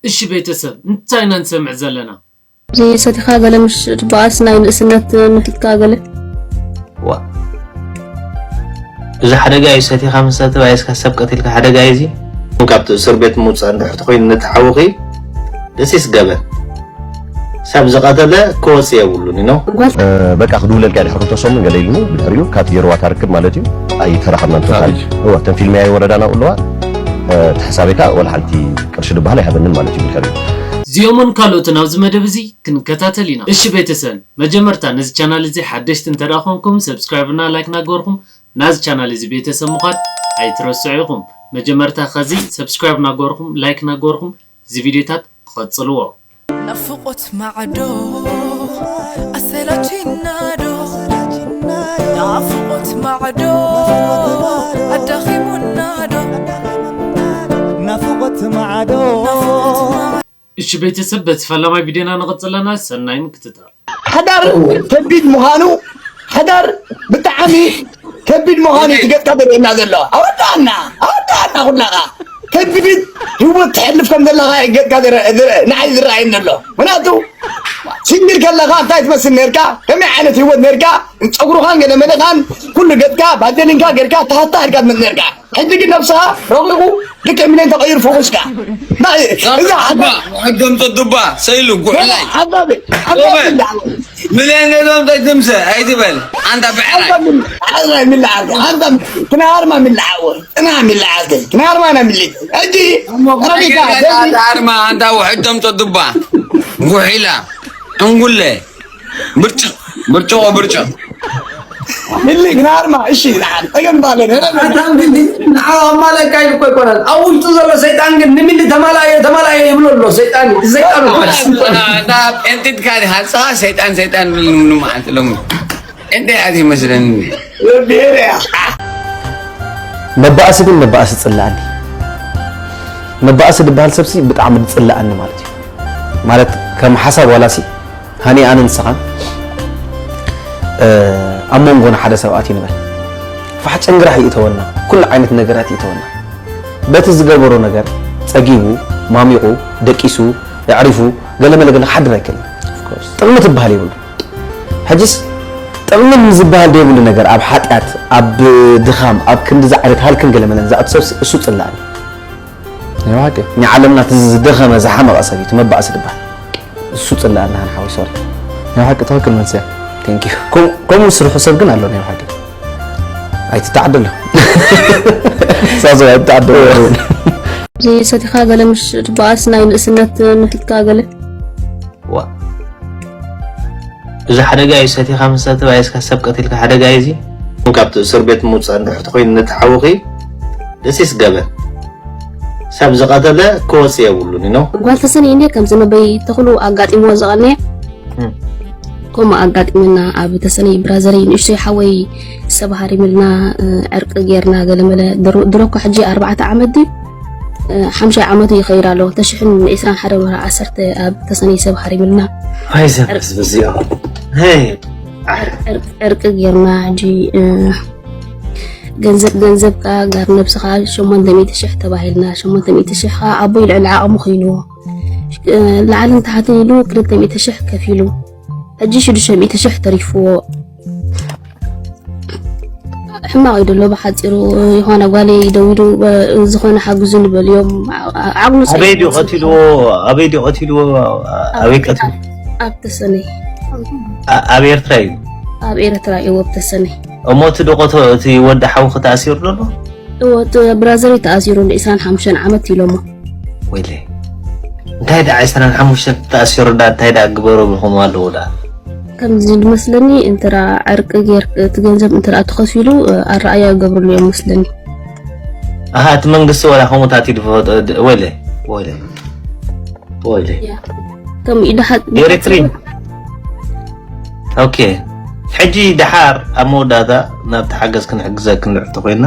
እሺ ቤተሰብ እንታይ ኢና ንሰምዕ ዘለና? እዚ ሰቲኻ ገለ ምሽ ትበኣስ ናይ ንእስነት ንፊትካ ገለ ዋ እዚ ሓደጋ እዩ ሰቲኻ ምስ ተባይስካ ሰብ ቀቲልካ ሓደጋ እዩ እዚ ካብቲ እስር ቤት ምውፃእ እንድሕር ተኮይኑ ነቲ ሓውኺ ደሲስ ገበን ሰብ ዝቐተለ ክወፅእ የብሉን ነው። በቃ ክድውለልካ ድሕሪ ክልተ ሰሙን ገለ ኢሉኒ ብድሕሪኡ ካት ገይርዋ ታርክብ ማለት እዩ። ኣይተራኸብናን ቶታሊ። እወ እተን ፊልም ያይ ወረዳና ኣለዋ። እቲ ሕሳበይ ከዓ ወላ ሓንቲ ቅርሺ ዝበሃል ኣይሃበንን ማለት እዩ ብድሕሪኡ። እዚኦምን ካልኦትን ኣብዚ መደብ እዚ ክንከታተል ኢና። እሺ ቤተሰብ መጀመርታ ነዚ ቻናል እዚ ሓደሽቲ እንተደኣ ኮንኩም ሰብስክራይብ እና ላይክ ናገርኩም ናዚ ቻናል እዚ ቤተሰብ ምዃን ኣይትረስዑ ኢኹም። መጀመርታ ከዚ ሰብስክራይብ ናገርኩም ላይክ ናገርኩም እዚ ቪዲዮታት ክቐጽልዎ። ናፍቆት ማዕዶ ኣሰላችና ዶ ናፍቆት ማዕዶ ኣዳኺሙና ዶ ናፍቆት ማዕዶ እሺ ቤተሰብ በቲ ፈላማይ ቪድዮና ንቐጽለና ሰናይ ምክትታል። ሓዳር ከቢድ ምዃኑ ሓዳር ብጣዕሚ ከቢድ ምዃኑ እዩ ገጽካ ዘርእየና ዘሎ ኣወዳእና ኣወዳእና ኩላኻ ከቢድ ህይወት ትሕልፍ ከም ዘለኻ እዩ ገጽካ ንዓይ ዝረኣየኒ ዘሎ ምክንያቱ ሲንግል ከለኻ እንታይ ትመስል ነርካ ከመይ ዓይነት ህይወት ነርካ ጸጉርኻን ገለ መለኻን ኩሉ ገጽካ ባደሊንካ ገርካ ተሃታ ኣድካ ትመጽእ ነርካ ሕጂ ግን ነብስኻ ረቂቑ ልክዕ ሚልዮን ተቐይሩ ፈኹስካ እዛ ሕዶም ጸዱባ ሰይሉ ጉዕላይ ሓባቢ ሓባቢ ሚልዮን ገዞም ተጅምሰ ኣይትበል ኣንታ ብዕራይ ክናርማ ሚልዓወ ጥና ሚልዓተ ክናርማ ና ሚልት ሕጂ ኣርማ ኣንታ ውሕዶም ጸዱባ ጉሒላ ዕንጉለ ብርጭቕ ብርጭቕ ብርጭቕ ምልክ ናርማ እሺ ዝሓል ጠገም ባለ ኣማለካ ኢሉ እኮ ይኮነን ኣብ ውሽጡ ዘሎ ሰይጣን ግን ንሚሊ ተማላየ ተማላየ ይብሎ ኣሎ ሰይጣን ሰይጣን ጴንጢትካ ዲኻ ንስኻ ሰይጣን ሰይጣን ብል ንምዓልቲ ሎም ጴንጢ ኣት ይመስለኒ መባእሲ ግን መባእሲ ጽላኣኒ መባእሲ ዝበሃል ሰብሲ ብጣዕሚ ዝጽላኣኒ ማለት እዩ ማለት ከም ሓሳብ ዋላሲ ሃኒ ኣነ ንስኻን ኣብ መንጎና ሓደ ሰብ ኣትዩ ንበል ፋሕ ጨንግራሕ ይእተወና ኩሉ ዓይነት ነገራት ይእተወና በቲ ዝገበሮ ነገር ጸጊቡ ማሚቑ ደቂሱ ኣዕሪፉ ገለመለ ገለ ክሓድር ኣይክእልን ጥቕሚ ትበሃል የብሉ ሕጅስ ጥቕሚ ዝበሃል ዘይብሉ ነገር ኣብ ሓጢኣት ኣብ ድኻም ኣብ ክንዲ ዝዓይነት ሃልክን ገለመለን ዝኣቱ ሰብ እሱ ጽላእኒ ናይ ብሓቂ ናይ ዓለምና እቲ ዝደኸመ ዝሓመቐ ሰብ እዩ እቲ መባእሲ ዝበሃል እሱ ፅላእ እናሃን ሓወይ ሶሪ ናይ ብሓቂ ትኽክል መልሲ እያ thank you ከምኡ ስርሑ ሰብ ግን ኣሎ ናይ ብሓቂ ኣይትተዓደሎ ሳዞ ኣይትተዓደሎ እዚ ሰቲኻ ገለ ምሽ ትበኣስ ናይ ንእስነት ንፊትካ ገለ እዚ ሓደጋ እዩ ሰቲኻ ምስ ተባየስካ ሰብ ቀቲልካ ሓደጋ እዩ እዚ ካብቲ እስር ቤት ምውፃእ እንድሕር ተኮይኑ ነቲ ሓውኺ ደሲስ ገበን ሰብ ዝቐተለ ክወፅእ የብሉን ነው ጓል ተሰኒ እንዴ ከምዚ ነበይ ተኽሉ ኣጋጢሞ ዝቐነየ ከምኡ ኣጋጢመና ኣብ ተሰነይ ብራዘረይ ንእሽተይ ሓወይ ሰብ ሃሪምልና ዕርቂ ጌርና ገለመለ ድሮ እኮ ሕጂ ኣርባዕተ ዓመት ድዩ ሓምሻይ ዓመቱ ይኸይድ ኣሎ ተሽሕን ዕስራን ሓደ ወርሒ ዓሰርተ ኣብ ተሰነይ ሰብ ሃሪምልና ኣይዘበስብዚኦ ዕርቂ ጌርና ሕጂ ገንዘብ ገንዘብ ከኣ ጋር ነብስኻ ሸሞንተ ሚእቲ ሽሕ ተባሂልና ሸሞንተ ሚእቲ ሽሕ ከኣ ኣቦይ ልዕሊ ዓቕሙ ኮይንዎ ላዕልን ታሕትን ኢሉ ክልተ ሚእቲ ሽሕ ከፊሉ ሕጂ ሽዱሽተ ሚእቲ ሽሕ ተሪፍዎ ሕማቕ እዩ ደሎ ብሓፂሩ የኾነ ጓለይ ደዊሉ ዝኾነ ሓግዙ ንበልዮም ዓቕሉ ኣበይ ድዩ ቀቲልዎ ኣበይ ድዩ ቀቲልዎ ኣበይ ቀቲሉ ኣብ ተሰነይ ኣብ ኤርትራ እዩ ኣብ ኤርትራ እዩ ኣብ ተሰነይ እሞ እቲ ደቆቶ እቲ ወዲ ሓውኺ ተኣሲሩ ዘሎ እወ እቲ ብራዘረይ ተኣሲሩ ን ዒስራን ሓሙሽተን ዓመት ኢሎሞ ወይለ እንታይ ደኣ ዒስራን ሓሙሽተን ተኣሲሩ ደኣ እንታይ ደኣ ግበሩ ብልኹም ኣለዉ ደኣ ከምዚ ዝመስለኒ እንተ ደኣ ዕርቂ ጌር እቲ ገንዘብ እንተ ደኣ ተኸፊሉ ኣረኣያ ይገብርሉ እዮም መስለኒ ኣሃ እቲ መንግስቲ ወላ ከምኡታት እዩ ዝፈጦ ወይለ ወይለ ወይለ ከምኡ ኢሉ ሓ- ኤሪትሪ ኦኬ ሕጂ ደሓር ኣብ መወዳእታ ናብቲ ሓገዝ ክንሕግዘ ክንልዕል ተኮይንና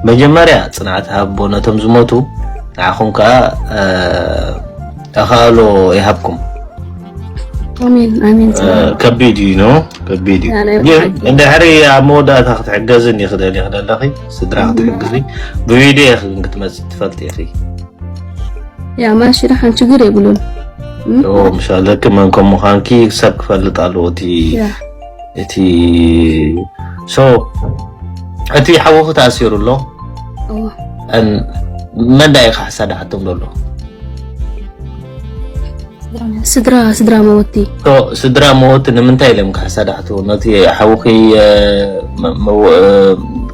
መጀመርያ ፅንዓት ሃቦ ነቶም ዝሞቱ ንዓኹም ከዓ ኣኻእሎ ይሃብኩም ኣሜን ኣሜን ከቢድ እዩ ነው ከቢድ እዩ ግን ድሕሪ ኣብ መወዳእታ ክትሕገዝን ይኽደል ይኽደለኺ ስድራ ክትሕግዚ ብቪድዮ ኢኺ ግን ክትመፅእ ትፈልጥ ኢኺ ያ ማሽ ደሓን ችግር የብሉን። እም? ኦ ምሻለክ መን ከም ምዃንኪ ሰብ ክፈልጥ ኣለዎ። እቲ ያ እቲ ሶ እቲ ሓወኹ ተኣሲሩ ኣሎ። እዎ። እን መን ዳይ ካሕሳ ዳሓቶም ዘሎ? ስድራ ስድራ መወቲ ሶ ስድራ መወት ንምንታይ ኢሎም ካሕሳ ዳሕቱ ነቲ ሓውኺ እ፣ መ- መ- እ፣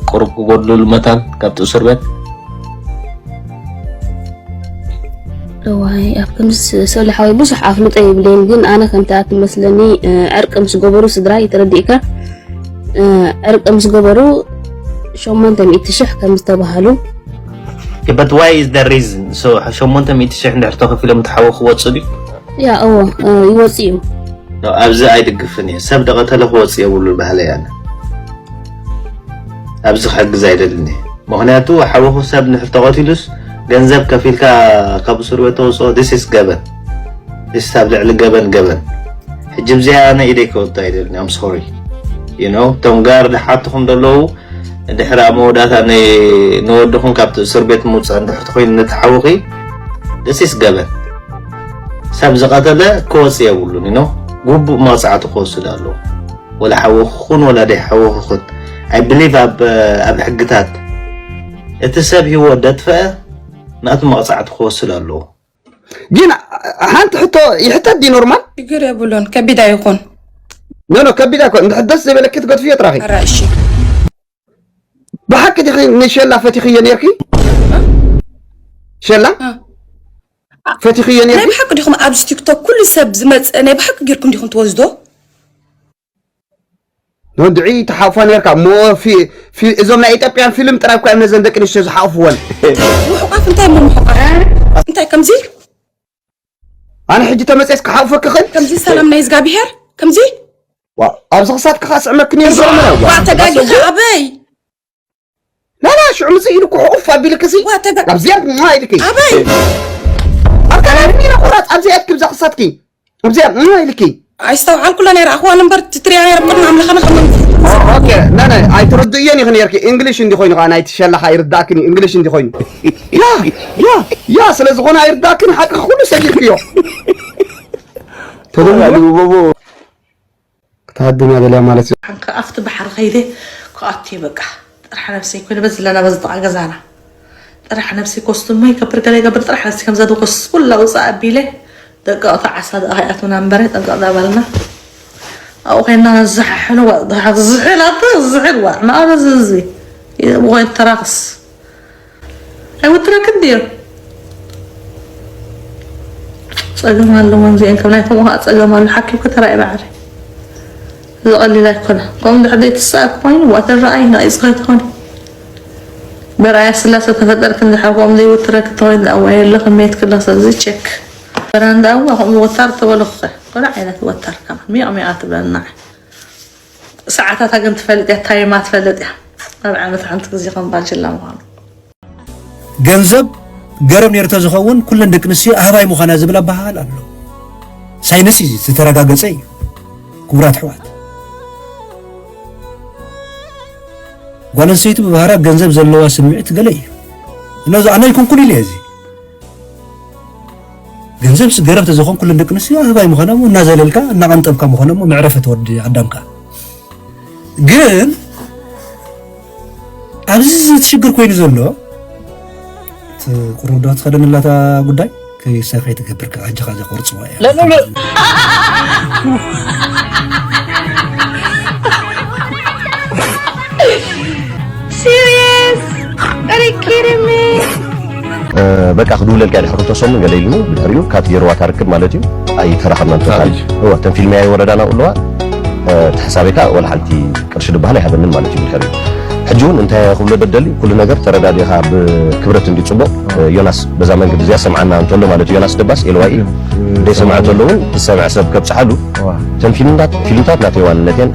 ቁሩብ ክጎድሉ መታን ካብቲ እስር ቤት እዋይ ኣብ ከምዚ ሰለ ሓወይ ብዙሕ ኣፍልጦ የብለይን፣ ግን ኣነ ከምቲ ኣትመስለኒ እ፣ ዕርቂ ምስ ገበሩ ስድራ ይተረዲእካ እ፣ ዕርቂ ምስ ገበሩ ሸሞንተ ሚእቲ ሽሕ ከም ዝተባሃሉ but why is the reason so ሸሞንተ ሚእቲ ሽሕ እንድሕር ተኸፊሎም ተሓወ ክወፁ ድዩ ያ እዎ እ፣ ይወፅእ እዩ። ኣብዚ ኣይድግፍን እየ ሰብ ደቐተለ ክወፅእ የብሉ ባህለ ያለ ኣብዚ ክሕግዝ ኣይደልን እየ ምክንያቱ ሓወኹ ሰብ ንድሕር ተቐቲሉስ ገንዘብ ከፊልካ ካብ እስር ቤት ተውፅኦ this is ገበን this is ኣብ ልዕሊ ገበን ገበን ሕጂ ብዚኣ ኣነ ኢደይ ከወጡ ኣይደልን I'm sorry you know እቶም ጋር ድሓትኹም ዘለዉ ድሕሪ ኣብ መወዳእታ ንወድኹም ካብቲ እስር ቤት ምውፃእ እንድሕር ተኮይኑ ነቲ ሓውኺ this is ገበን ሰብ ዝቐተለ ክወፅእ የብሉን you know ግቡእ መቕፃዕቲ ክወስድ ኣለዎ ወላ ሓወኹ ኩን ወላ ደይ ሓወኹ ኩን I believe ኣብ ኣብ ሕግታት እቲ ሰብ ህይወት ደጥፈአ ናቱ መቕፃዕቲ ክወስድ ኣለዎ ግን ሓንቲ ሕቶ ይሕተት ዲ ኖርማል ችግር የብሉን። ከቢድ ኣይኹን። ኖ ኖ ከቢድ ኣይኮን እንድሕር ደስ ዘበለኪ ትገድፍዮ ጥራኺ ኧረ እሺ ብሓቂ ዲኺ ንሸላ ፈቲኽዮ ነርኪ ሸላ እ። ፈቲኽዮ ናይ ነርኪ ብሓቂ ዲኹም ኣብዚ ቲክቶክ ኩሉ ሰብ ዝመፀ ናይ ብሓቂ ጌርኩም ዲኹም ትወስዶ? ንወድዒ ተሓቑፋ ነርካ እሞ ፊ- ፊ- እዞም ናይ ኢትዮጵያን ፊልም ጥራይ እኳ እዮም ነዘን ደቂ ኣንስትዮ ዝሓቑፍወን ምሕቋፍ እንታይ እሞ ምሕቋፍ? እንታይ ከምዚ ኣነ ሕጂ ተመፅየስ ክሓቑፈኪ ኽእል ከምዚ ሰላም ናይ እግዚኣብሄር ከምዚ ዋ፣ ኣብዚ ክሳት ክኻ ስዕመኪ ነይሩ ዋ ተጋጊኻ ኣበይ ላላ ሽዑ ምፅእ ኢሉ ክሕቑፍ ኣቢልክሲ ዋ ተጋ ኣብዚኣ ማ ኢልኪ ኣበይ ኣብ ካልኣይ ሚና ቁራፅ ኣብዚኣ ክብዛ ክሳትኪ ኣብዚኣ ማ ኢልኪ ኣይስተውዓልኩላን እየ ረኣኽዋን እምበር ትትሪያ ነይረ ቅድሚ ኣምላኽና ከም ኦኬ ናይ ኣይትርድእዮን ኢኺ ነርኪ እንግሊሽ እንዲ ኮይኑ ከዓ ናይቲ ሸላኻ ኣይርዳእክን እዩ እንግሊሽ እንዲ ኮይኑ ያ ያ ያ ስለ ዝኾነ ኣይርዳእክን ሓቂ ኩሉ ሰጊርክዮ ተደምጎ ክትሃድም እያ ደልያ ማለት እዩ ሓንካ ኣብቲ ባሕሪ ከይደ ክኣቱ እየ በቃ ጥራሕ ነብሰይ ኮይነ በዚ ለና በዚ ጥቓ ገዛና ጥራሕ ነብሰይ ኮስቱ እሞ ይገብር ገለ ይገብር ጥራሕ ነብሰይ ከምዛ ድኮስ ኩላ ውፃእ ኣቢለ ደቀቕቲ ዓሳ ደኣ ከይኣትውና እምበረ ጠንቀቕ ዳበልና ኣብኡ ኮይና ዝሓሕሉ ዝሕል ኣቶ ዝሕል ዋ ማዕበዚ እዚ ብኮይን ተራኽስ ኣይወትረክን ድዮ ፀገም ኣለዎ እዚአን ከም ናይ ከምኡ ከዓ ፀገም ኣሎ ሓኪምኪ ተራኢ ባዕሪ እዚ ቀሊል ኣይኮነ ከምኡ ድሕር ዘይትሰኣል ኮይኑ ዋተረኣይ ናይፅኸ ትኾኒ በርኣያ ስላሰ ተፈጠርክ እንድሕር ከምኡ ዘይወትረክ ተኮይኑ ኣዋ የለኽን መየት ክለኽሰ እዚ ቸክ በራንዳ እዋ ከምኡ ወታር ተበለኹኸ ኮነ ዓይነት ወታር ከማ ሚቕ ሚቓ ትብለና ሰዓታታ ግን ትፈልጥ እያ ታይማ ትፈልጥ እያ ኣብ ዓመት ሓንቲ ግዜ ከም ባልጅላ ምዃኑ ገንዘብ ገረብ ነይሩ ተዝኸውን ኩለን ደቂ ኣንስትዮ ኣህባይ ምዃና ዝብል ኣበሃል ኣሎ። ሳይንስ እዩ ዝተረጋገጸ እዩ። ክቡራት ኣሕዋት ጓል ኣንስተይቲ ብባህራ ገንዘብ ዘለዋ ስምዒት ገለ እዩ። እነዚ ኣነ ኣይኮንኩን ኢለ እዚ ገንዘብ ገረብ ተዝኾን ኩለን ደቂ ኣንስትዮ ኣህባይ ምዃና እሞ እናዘለልካ እናቐንጠብካ ምዃና እሞ መዕረፈ ተወዲ ኣዳምካ ግን ኣብዚ ትሽግር ኮይኑ ዘሎ ቁሩብ ዶ ትኸደንላታ ጉዳይ ከይሳይ ከይትገብር ኣጅኻ ዘቆርፅዋ እያ Serious? Are you kidding me? በቃ ክድውለልካ ድሕሪ ተሰሙ ገለ ኢሉ ድሕሪኡ ካት ገይርዋ ታርክብ ማለት እዩ ኣይተራኸብናን ቶታል እዋ ተን ፊልም ያይ ወረዳና ኣለዋ ተሕሳቤካ ወላ ሓንቲ ቅርሺ ድበሃል ኣይሃበንን ማለት እዩ ድሕሪኡ ሕጂ እውን እንታይ ክብሎ ደደሊ ኩሉ ነገር ተረዳዲኻ ብክብረት እንዲ ፅቡቕ ዮናስ በዛ መንገዲ እዚኣ ሰምዓና እንተሎ ማለት እዩ ዮናስ ደባስ ኤልዋኢ ደይሰምዐ ተሎ እውን ዝሰምዐ ሰብ ከብፅሓሉ ተን ፊልምታት ፊልምታት ናተይ ዋንነት እየን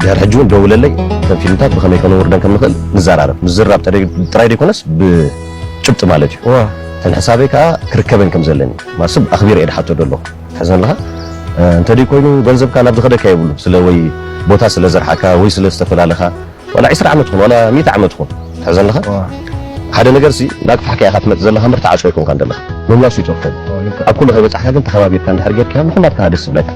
ድሕሪ ሕጂ እውን ደውለለይ ተን ፊልምታት ብኸመይ ከነውርደን ከም ንኽእል ንዘራረብ ምዝራብ ጥራይ ዘይኮነስ ብጭብጢ ማለት እዩ ተን ሕሳበይ ከዓ ክርከበን ከም ዘለኒ ማስብ ኣኽቢር እየ ድሓቶ ደለኹ ሕዘን ኣለኻ እንተደይ ኮይኑ ገንዘብካ ናብ ዝኸደካ የብሉ ስለ ወይ ቦታ ስለ ዘርሓካ ወይ ስለ ዝተፈላለኻ ዋላ ዕስራ ዓመት ኹን ዋላ ሚእቲ ዓመት ኹን ሕዘን ኣለኻ ሓደ ነገር ሲ ናግፋሕካ ኢኻ ትመጽእ ዘለኻ ምርታ ዓሾ ኣይኮንካን ዘለኻ ምምላሱ ይጠፍእ። ኣብ ኩሉ ከይበጻሕካ ግን ተኸባቢርካ እንድሕር ጌርካ ምሕማድ ከዓ ደስ ይብለካ።